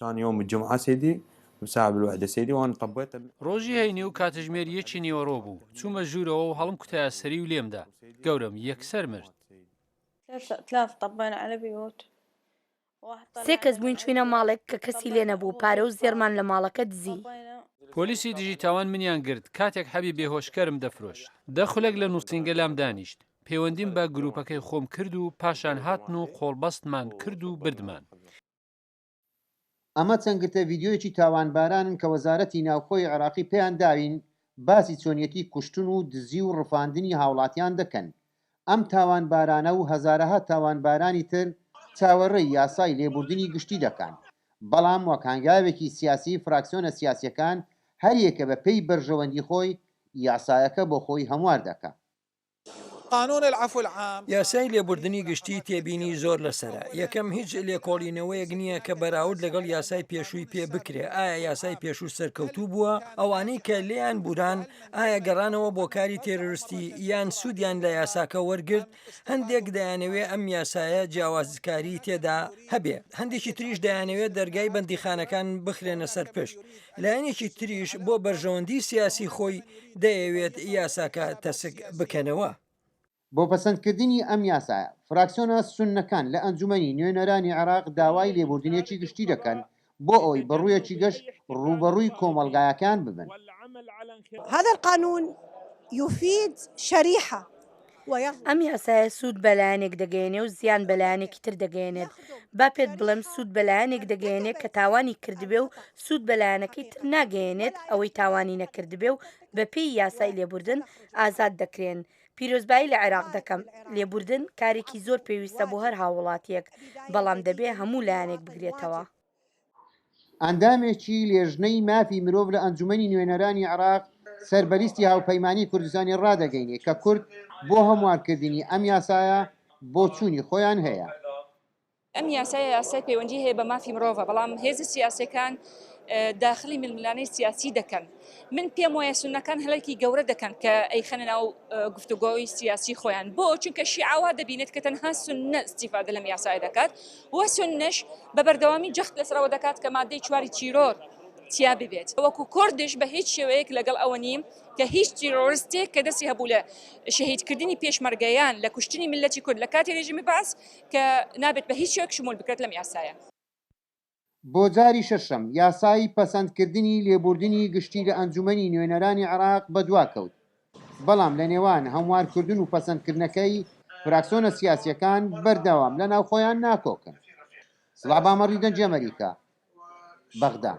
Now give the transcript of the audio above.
كان يوم الجمعة سيدي ساعة بالوحدة سيدي وانا طبيت. ڕۆژی هەینی و کاتژمێر یەکی نیوەڕۆ بوو، چوومە ژوورەوە و هەڵمکوتایە سەری و لێمدا، گەورەم یەکسەر مرد. سێ کەس بووین چووینە ماڵێک کە کەسی لێ نەبوو، پارە و زێڕمان لە ماڵەکە دزی. پۆلیسی دژی تاوان منیان گرت کاتێک حەبی بێهۆشکەرم دەفرۆشت. دە خولەک لە نووسینگە لام دانیشت. پەیوەندیم بە گرووپەکەی خۆم کرد و پاشان هاتن و قۆڵبەستمان کرد و بردمان. ئەمە چەند گرتە ڤیدیۆیەکی تاوانبارانن کە وەزارەتی ناوخۆی عێراقی پێیان داوین باسی چۆنیەتی کوشتن و دزی و ڕفاندنی هاوڵاتیان دەکەن. ئەم تاوانبارانە و هەزارەها تاوانبارانی تر چاوەڕێی یاسای لێبوردنی گشتی دەکەن، بەڵام وەک هەنگاوێکی سیاسی فراکسیۆنە سیاسیەکان هەریەکە بە پێی بەرژەوەندی خۆی یاسایەکە بۆ خۆی هەموار دەکا. یاسای لێبوردنی گشتی تێبینی زۆر لەسەرە، یەکەم هیچ لێکۆڵینەوەیەک نییە کە بەراورد لەگەڵ یاسای پێشووی پێ بکرێ، ئایا یاسای پێشوو سەرکەوتوو بووە؟ ئەوانەی کە لێیان بوران ئایا گەڕانەوە بۆ کاری تێرۆرستی یان سوودیان لە یاساکە وەرگرت؟ هەندێک دەیانەوێ ئەم یاسایە جیاوازکاری تێدا هەبێ، هەندێکی تریش دەیانەوێت دەرگای بەندیخانەکان بخرێنە سەر پشت. لایەنێکی تریش بۆ بەرژەوەندی سیاسی خۆی دەیەوێت یاساکە تەسک بکەنەوە. بۆ پەسەندکردنی ئەم یاسایە، فراکسیۆنە سوننەکان لە ئەنجومەنی نوێنەرانی عێراق داوای لێبوردنێکی گشتی دەکەن بۆ ئەوەی بە ڕوویەکی گەش ڕووبەڕووی کۆمەڵگایەکان ببن. هذا القانون يفيد شريحة ئەم یاسایە سوود بە لایەنێک دەگەیەنێ و زیان بە لایەنێکی تر دەگەیەنێت. با پێت بڵێم سوود بە لایەنێک دەگەیەنێ کە تاوانی کردبێ و سوود بە لایەنەکەی تر ناگەیەنێت ئەوەی تاوانی نەکردبێ و بەپێی یاسای لێبوردن ئازاد دەکرێن. پیرۆزبایی لە عێراق دەکەم. لێبوردن کارێکی زۆر پێویستە بۆ هەر هاووڵاتییەک، بەڵام دەبێ هەموو لایەنێک بگرێتەوە. ئەندامێکی لێژنەی مافی مرۆڤ لە ئەنجومەنی نوێنەرانی عێراق سەر بە لیستی هاوپەیمانیی کوردستانی ڕادەگەینێ کە کورد بۆ هەموارکردنی ئەم یاسایە بۆچوونی خۆیان هەیە. ئەم یاسایە یاسای پەیوەندی هەیە بە مافی مرۆڤە، بەڵام هێزە سیاسیەکان داخلی ململانێی سیاسی دەکەن. من پێم وایە سوننەکان هەلێکی گەورە دەکەن کە ئەیخەنە ناو گفتوگۆی سیاسی خۆیان. بۆ؟ چونکە شیعە وا دەبینێت کە تەنها سوننە ئیستیفادە لەم یاسایە دەکات و سوننەش بە بەردەوامی جەخت لەسەر ئەوە دەکات کە مادەی چواری تیرۆر تیا ببێت. وەکو کوردیش بە هیچ شێوەیەک لەگەڵ ئەوە نیم کە هیچ تیرۆرستێک کە دەستی هەبوو لە شەهیدکردنی پێشمەرگەیان لە کوشتنی میللەتی کورد لە کاتی رژێمی بەعس کە نابێت بە هیچ شێوەیەک شمول بکرێت لەم یاسایە. بۆ جاری شەشەم یاسای پەسەندکردنی لێبوردنی گشتی لە ئەنجومەنی نوێنەرانی عێراق بەدواکەوت، بەڵام لە نێوان هەموارکردن و پەسەندکردنەکەی فراکسۆنە سیاسییەکان بەردەوام لە ناوخۆیان ناکۆکن. سڵا بامەڕی دەنگی ئەمەریکا، بەغدا.